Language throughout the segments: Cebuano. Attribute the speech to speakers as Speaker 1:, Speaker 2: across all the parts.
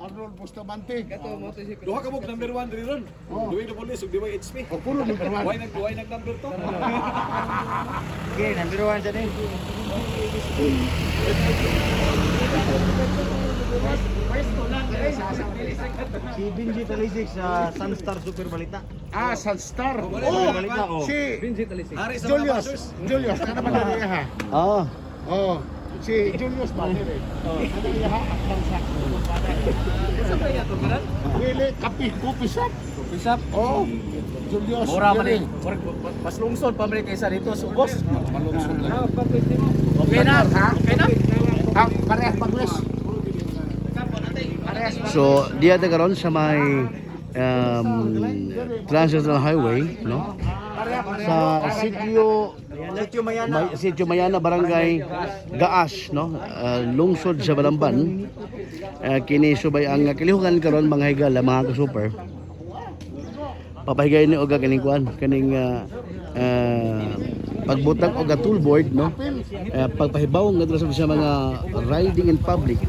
Speaker 1: Arnold Bustamante.
Speaker 2: Duha ka buk number 1 diri ron. Duwi na police ug DYHP.
Speaker 1: O puro number 1.
Speaker 2: Why nag number 2?
Speaker 3: Okay, number 1 sa din. Si Benji Talisik sa Sunstar Super Balita.
Speaker 1: Ah, Sunstar.
Speaker 3: Oh, Balita, oh.
Speaker 1: Si
Speaker 2: Hari sa mga
Speaker 1: Julius.
Speaker 2: bashers.
Speaker 1: Julius, ano ba niya ha?
Speaker 4: Ah,
Speaker 1: Oh, si Julius ba dire? Oh, ano niya ha? Akbang sa. Dili kape, coffee shop.
Speaker 5: Coffee shop.
Speaker 1: Oh, Julius.
Speaker 5: Mura man
Speaker 1: dili.
Speaker 5: eh. Mas lungsod pa man kaysa dito sa ubos.
Speaker 1: Malungsod lang.
Speaker 5: Okay na. Okay na.
Speaker 1: Ah, parehas pagwes. Parehas.
Speaker 4: So diya ta karon sa may Transnational Highway, no? Sa sitio
Speaker 3: Sitio Mayana.
Speaker 4: May, sitio Mayana, Barangay Gaas, no? Lungsod sa Balamban. Kini subay ang kilihukan karon, mga higala, mga ka-super. Papahigay ni og kaning kuan, kaning pagbutang og toolboard, no? Pagpahibaw ngadto sa mga riding in public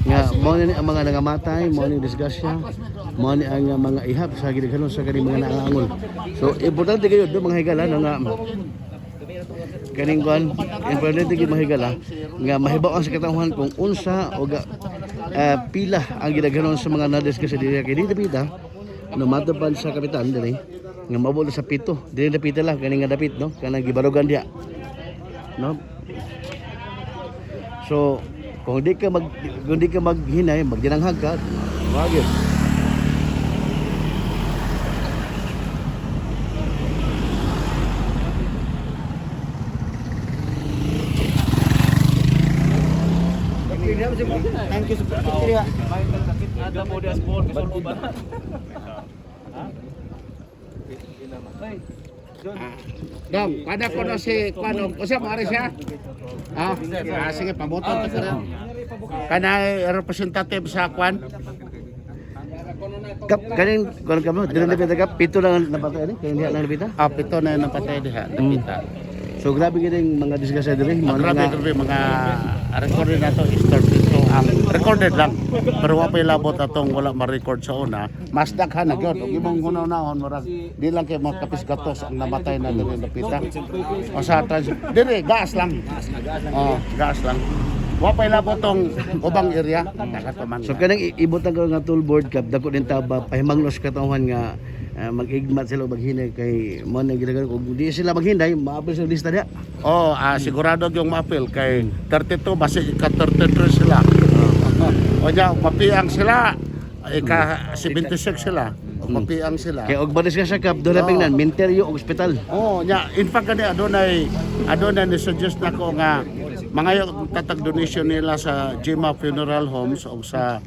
Speaker 4: nga mao ni ang mga nangamatay, mao ni disgrasya, mao ni ang mga ihap sa gidaghanon sa kaning mga naangol. So importante kayo do, mga higala, no, nga kaning kuan, importante gyud, mga higala, nga mahibaw ang sa katawhan kung unsa o pila ang gidaghanon sa mga nadisgrasya diri kay dili dapita, no, matupad sa kapitan diri nga maabot na sa 7 dili dapita lang kaning nga dapit, no, kanang gibarugan diha, no. So kung di ka maghinay, magdinanghag ka, wag yun.
Speaker 3: Thank you super.
Speaker 5: Ada mo das ball kasulod ba?
Speaker 1: Dong, kada ko no si kuano, usa mo ari siya? Ah, sige, pabuton ta karon. Kanay representative sa kuan.
Speaker 4: Kap kaning kuan ka mo, dili dapita kap, 7 lang ang napatay ani, kaning diha lang dapita.
Speaker 1: Ah, 7 na yung napatay diha, dapita.
Speaker 4: So grabe gid ang mga disgrasya diri,
Speaker 1: Ang
Speaker 4: mao
Speaker 1: grabe,
Speaker 4: nga
Speaker 1: grabe mga recorded na to is 32 ang recorded lang. Pero wa pa ilabot atong wala ma-record sa una. Mas daghan na gyud. Ug imong hunahon, murag di lang kay mga kapis-gatos ang namatay na diri dapita. O sa trans diri gas lang. Oh, gas lang. Wa pa ilabot tong ubang area. Dagat pa man.
Speaker 4: So kanang ibutang ko nga toolboard kap, dako din taba pahimanglos katawhan nga mag-igmat sila o maghinay kay mo na ginagawa kung di sila maghinay, maapil sa lista diha.
Speaker 1: Oh, sigurado yung maapil kay 32 basi ika 33 sila. O nya mapiang sila, ika 76 sila. O mapiang sila.
Speaker 4: Kay og baris ka sa kap, doon na pingnan minteryo og ospital.
Speaker 1: Oh, nya in fact gani adunay adunay ni suggest nako nga mga tatag donation nila sa Jima Funeral Homes o sa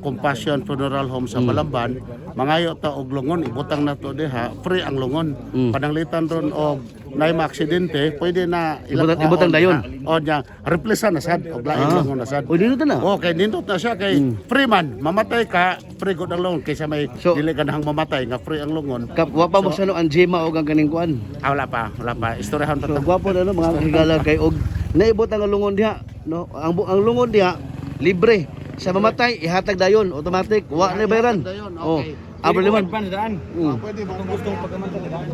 Speaker 1: Compassion Funeral Home sa Balamban, mangayo ta og lungon, ibutang nato diha, free ang lungon. Pananglitan ron og naay maaksidente, pwede na
Speaker 4: Ibutang dayon.
Speaker 1: O nya, replace na sad og lain lungon na sad.
Speaker 4: O dito na.
Speaker 1: Oh, kay nindot na siya kay free man, mamatay ka, free gud ang lungon kaysa may
Speaker 4: So-
Speaker 1: dili ganahang mamatay nga free ang lungon.
Speaker 4: Kap wa pa mo sa no ang Jema og ang kaning kuan.
Speaker 1: Ah, wala pa, wala pa. Istoryahan pa
Speaker 4: So
Speaker 1: ta.
Speaker 4: gwapo na, no, mga higala, kay og naibot ang lungon diha, no? Ang lungon diha libre. Sa mamatay ihatag dayon automatic, wa na bayaran.
Speaker 1: Dayon,
Speaker 4: Oh.
Speaker 1: okay.
Speaker 4: Ang problema.
Speaker 3: Advance daan.
Speaker 1: Pwede ba?
Speaker 3: Kung gustong pagkamanta daan.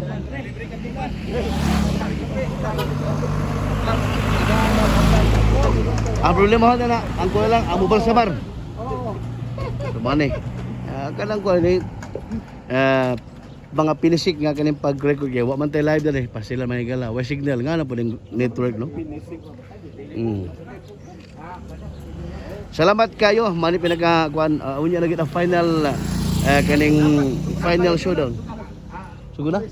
Speaker 4: Ang problema na ang kuha lang ang mobile sa bar. So mani. Kanang kuha ni mga pinisik nga kaning pag-record kay wa man tay live dali pa sila mahigala. Wa signal nga na po ning network, no. Salamat kayo mani pinaka kuan, unya lagi ang final, kaning final showdown. Sugo na?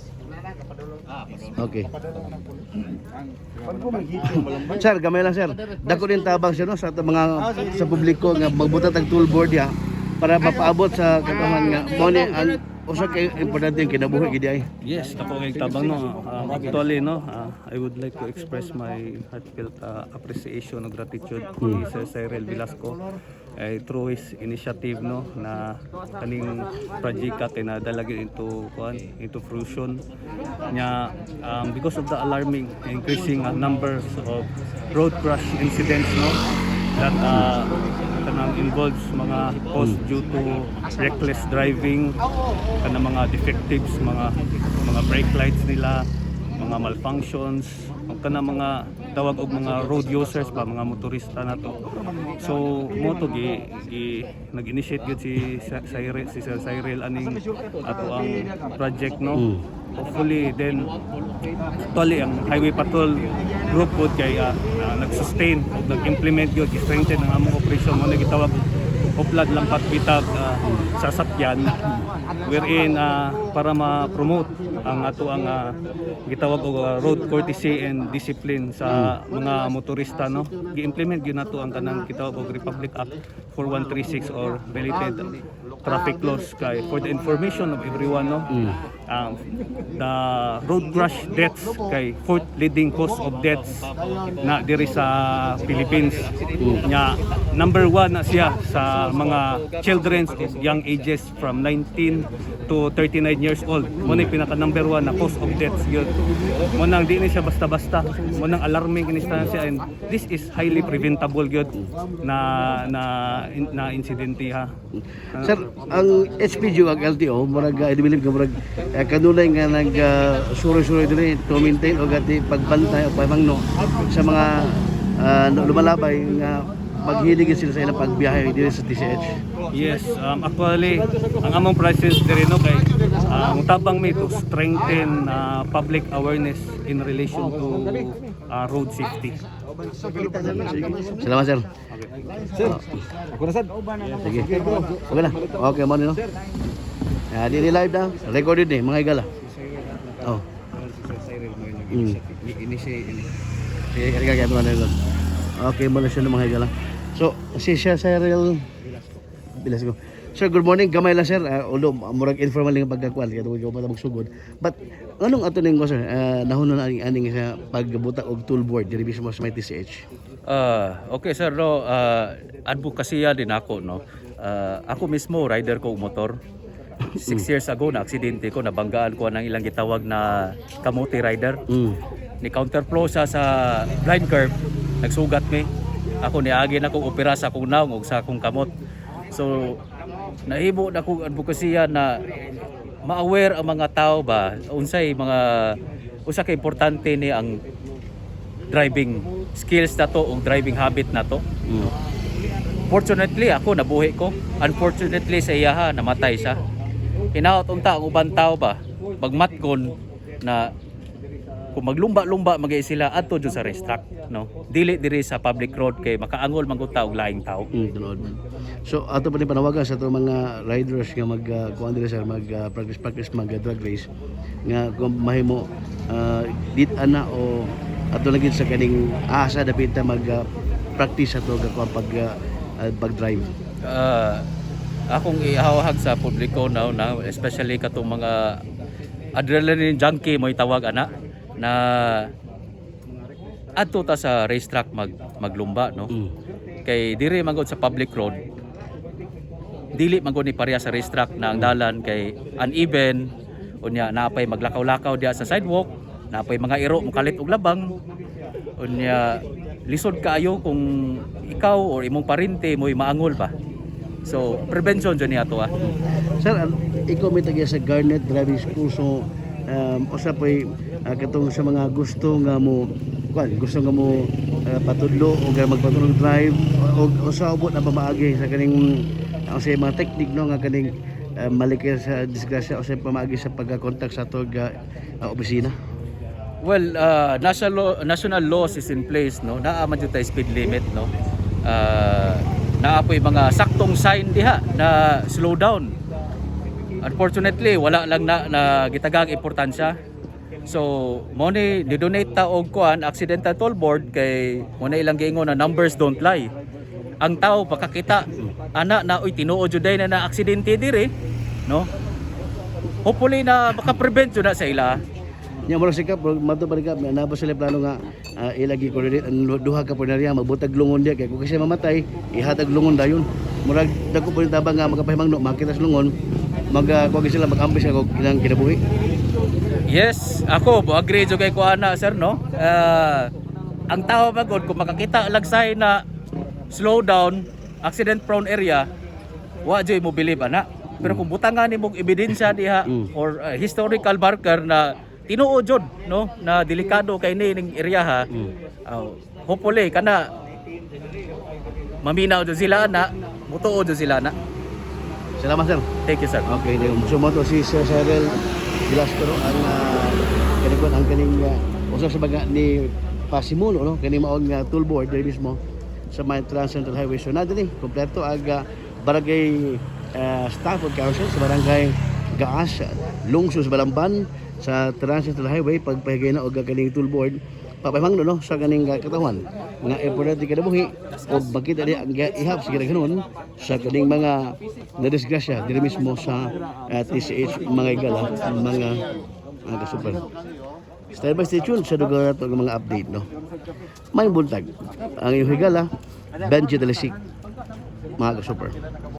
Speaker 4: Okay. Sir, gamay lang, sir. Dako din tabang siya, no, sa atong mga sa publiko nga magbutat ang toolboard diha para mapaabot sa katawhan nga mao ni ang usa kay importante ang kinabuhi gid ay.
Speaker 6: Yes, ako kay tabang, no. Actually, no, I would like to express my heartfelt appreciation and gratitude kay Sir Cyril Velasco Ay through his initiative, no, na kaning project kay nadala gyud into kuan, into fruition nya, because of the alarming increasing numbers of road crash incidents, no, that kanang involves mga cause due to reckless driving, kanang mga defectives, mga brake lights nila, mga malfunctions o kanang mga tawag og mga road users ba, mga motorista na to. So mo to gi nag-initiate gyud si Sir Cyril aning ato ang project, no. Hopefully then, actually ang Highway Patrol group pod kay nag-sustain o nag-implement gyud, gi-strengthen ang among operation mo na gitawag Uplad Lampat Bitag sasakyan, wherein para ma-promote ang ato ang gitawag og road courtesy and discipline sa mga motorista, no. Gi-implement gyud nato ang kanang gitawag og Republic Act 4136 or related traffic laws, kay for the information of everyone, no, the road crash deaths kay fourth leading cause of deaths na diri sa Philippines nya. Number one na siya sa mga children of young ages from 19 to 39 years old. Mo na yung pinaka number one na cause of deaths yun. Mo nang di ni siya basta-basta, mo nang alarming instansia, and this is highly preventable gyud na na insidente, ha.
Speaker 4: Sir, ang HPG ug LTO murag I believe nga murag kanunay nga nag suroy-suroy diri to maintain og ati pagbantay o pamangno sa mga lumalabay nga maghilig sila sa ilang pagbiyahe diri sa TCH.
Speaker 6: Yes, actually, ang among presence diri, no, kay tabang mi to strengthen public awareness in relation to road safety.
Speaker 4: Salamat, sir.
Speaker 2: Sir, ako na sad.
Speaker 4: Sige. Okay na. Okay mo no. Ah, diri live na. Recorded ni mga higala. Oh. Sige, kaya kaya mo na. Okay mo na siya ng mga higala. So, si Sir Cyril Velasco. Sir, good morning. Gamay lang, sir. Although murag informal lang ang pagkakuan kaya tungod ko pa magsugod. But anong ato ning ko, sir? Nahuna na aning aning sa pagbuta og tool board diri mismo sa may TCH.
Speaker 7: Okay sir, no, advokasya din ako, no. Ako mismo rider ko og motor. 6 years ago na aksidente ko, nabanggaan ko ng ilang gitawag na kamote rider. Ni counterflow siya sa blind curve, nagsugat mi. Ako niagi na kong opera sa akong naong ug sa akong kamot. So nahimo na kong advokasya na ma-aware ang mga tao ba unsay mga usa ka importante ni ang driving skills na to o driving habit na to. Fortunately, ako nabuhi ko. Unfortunately sa iyaha, namatay siya. Hinaot unta ang uban tao ba magmatkon na kung maglumba-lumba magay sila adto jud sa racetrack, no, dili diri sa public road kay makaangol man gud ta og laing tao.
Speaker 4: Tinuod. So ato pa ni panawagan sa ato mga riders nga mag kuan diri, sir, mag practice practice, mag drag race nga kung mahimo dit ana o ato lagi sa kaning asa dapit ta mag practice ato ga kuan pag pag-drive.
Speaker 7: Akong ihawag sa publiko now na especially katong mga adrenaline junkie mo'y tawag ana na adto ta sa racetrack maglumba, no, kay diri man gud sa public road, dili man gud ni pareha sa racetrack na ang dalan kay uneven. Unya naapay maglakaw-lakaw diha sa sidewalk, naapay mga iro mokalit og labang. Unya lisod kaayo kung ikaw or imong parente mo'y maangol ba. So prevention jud niya to, ah.
Speaker 4: Sir, ikaw may tagiya sa Garnet Driving School, so usa po'y katong sa mga gusto nga mo kuan, gusto nga mo patudlo o nga magpatulong drive o usa ubot na pamaagi sa kaning ang sa mga technique, no, nga kaning malikay sa disgrasya o sa pamaagi sa pagkontak sa atong opisina.
Speaker 7: Well, national laws is in place, no. Naa man jud tay speed limit, no. Naa po'y mga saktong sign diha na slow down. Unfortunately, wala lang na gitagang importansya. So, mo ni ni-donate ta og kuan accidental toll board kay mo na ilang giingon na numbers don't lie. Ang tao pakakita ana na, uy, tinuod jud na na aksidente diri, no? Hopefully na maka-prevent jud na sa ila.
Speaker 4: Nya murag sikap mato pa rin ka naa ba sila plano nga ilagi coordinate ang duha ka punerya magbutag lungon diya kay kung kasi mamatay ihatag lungon dayon. Murag dako po yung tabang nga makapahimangno makita sa lungon mag kuwag sila mag-ambis og ilang kinabuhi.
Speaker 7: Yes, ako mo agree jud kay ko ana, sir, no. Ang tao magod kung makakita lang sign na slow down, accident prone area, wa jud mo believe ana. Pero kung butangan nimo og ebidensya diha or historical marker na tinuod jud, no, na delikado kay ni ning area ha. Hopefully kana maminaw jud sila ana, mutuo jud sila ana.
Speaker 4: Salamat, sir.
Speaker 7: Thank you, sir.
Speaker 4: Okay, then sumoto si Sir Cyril Velasco, no, ang kaning ang kaning usa sa mga ni pasimulo, no, kaning maong tool board diri mismo sa may Trans Central Highway. So na diri kompleto ang barangay staff ug council sa barangay Gaas, Lungsod sa Balamban sa Trans Central Highway pagpahigay na og kaning tool board papahimangno, no, sa kaning katawan nga importante kinabuhi og makita di ang ihap sa kinaghanon sa kaning mga nadisgrasya diri mismo sa TCH, mga igala, mga kasuper. Stay by, stay tuned sa dugang nato ang mga update, no. May buntag ang iyong higala, Benji Talisik, mga kasuper.